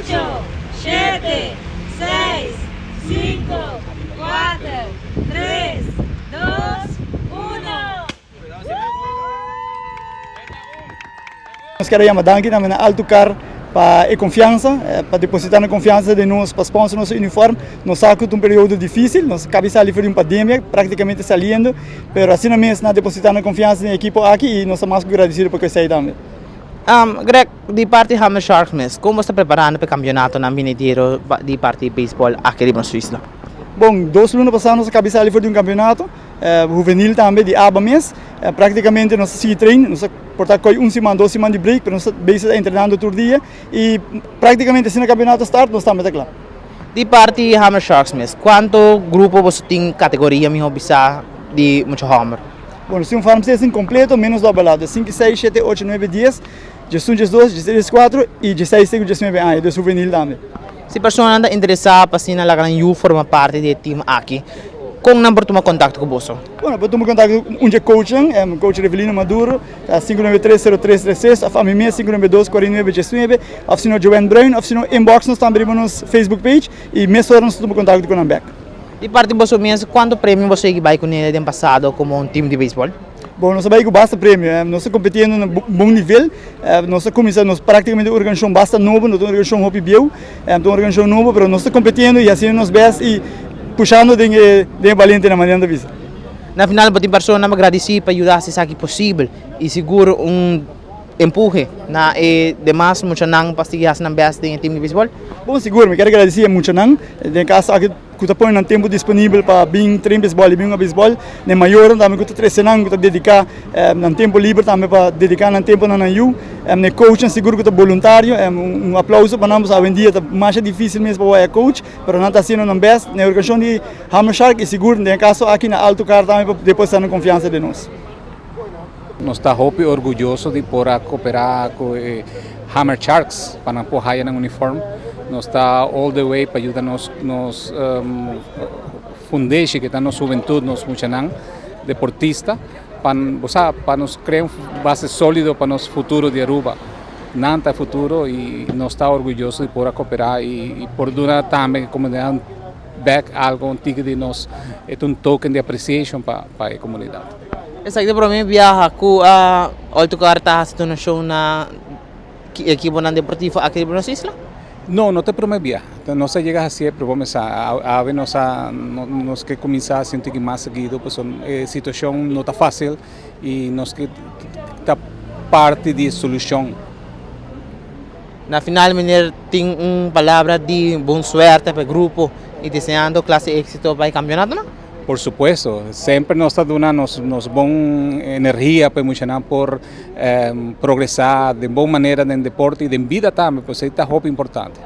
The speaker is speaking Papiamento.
8, 7, 6, 5, 4, 3, 2, 1. Nos kier a yama danki tambe na Alto Car pa e confiansa, pa deposita nan confiansa den nos, pa sponsor nos uniform. Nos sa cu ta un periodo dificil, nos cabi sali for di un pandemia, practicamente saliendo, pero asina mes nan a deposita nan confiansa den e ekipo aki y nos ta mas cu gradecido pa cu esey tambe. Greg, di parti Hammer Sharks mes, kon bo sta preparando pa e kampionatonan binidero di parti beisbòl aki riba nos isla? Bon, dos luna pasá nos a kabi sali for di un kampionato huvenil tambe di aba mes. Praktikamente nos a sigui train, nos a por ta koi un siman, dos siman di break, pero nos ta bezig ta entrenando tur dia i praktikamente asina kampionato start nos tambe ta kla. Di parti Hammer Sharks mes, kuantu grupo boso tin kategoria mihó bisá di mucha hòmber? Bon, nos tin un farm station completo menos dobel lado, 5, 6, 7, 8, 9, 10, 11, 12, 13, 14 y 16 te cu 19 aña, dus juvenil tambe. Si personanan ta interesá pa asina laga nan yu forma parti di e team aki, kon nan por tuma kontakto ku boso? Bueno, por tuma kontakto ku un dje coachnan, coach Revelino Maduro, ta 593-0336, òf ami mes 592-4919, òf sino Joanne Bruin, òf sino inbox nos tambe riba nos Facebook page y mesora nos ta tuma kontakto ku nan bèk. Di parti boso mes, kuantu premio boso yegi bai kuné den pasado komo un tim di beisbòl? Bon, nos a bai ku basta premio. Nos ta kompetiendo na bon nivel. Nos a kuminsá, nos praktikamente un organisashon basta nobo, no ta un organisashon hopi bieu, ta un organisashon nobo, pero nos ta kompetiendo i hasiendo nos bèst i pushando den e den e balente na manera nan ta bisa. Na final bo tin personanan pa gradisí pa yuda hasi esaki posibel i sigur un empuhe na e demas muchanan pa sigui hasi nan bèst den e tim di beisbòl. Bon, sigur mi kier gradisí e muchanan den e kaso aki. Ku ta pone nan tempu disponibel pa bin train beisbòl i bin hunga beisbòl. Den mayornan tambe ku ta trese nan, ku ta dediká nan tempu liber tambe pa dediká nan tempu na nan yu. E coachnan sigur ku ta boluntario. Un aplauso pa nan pasobra awendia ta masha difísil mes pa waya coach, pero nan ta hasiendo nan bèst. Na e organisashon di Hammer Shark i sigur den e kaso aki na Alto Kar tambe pa depositá nan konfiansa den nos. Nos ta hopi orguyoso di por a koperá ku e Hammer Sharks pa nan por haya nan uniform. Nos ta all the way pa yuda nos nos fundeshi ke ta nos hubentut, nos muchanan deportista pa bo sa pa nos krea un base solido pa nos futuro di Aruba. Nan ta e futuro i nos ta orguyoso di por a koperá i por duna tambe komunidat bek algo un tiki di nos e ta un token di appreciation pa e komunidat. Esaki ta prome biaha ku Oltokar ta hasi donashon na ekiponan deportivo aki riba nos isla? No, no ta e prome biaha. Nos a yega hasié pero bo mesa awe nos a nos ke kuminsá hasi un tiki mas seguido pasobra e situashon no ta fásil i nos ke ta parti di e solushon. Na final meneer tin un palabra di bon suerte pa e grupo y deseando clase exito pa e campeonato no? Por supuesto, semper nos ta duna nos nos bon energia pa e muchanan por progresa den bon manera den deporte y den bida tambe, pues esey ta hopi importante.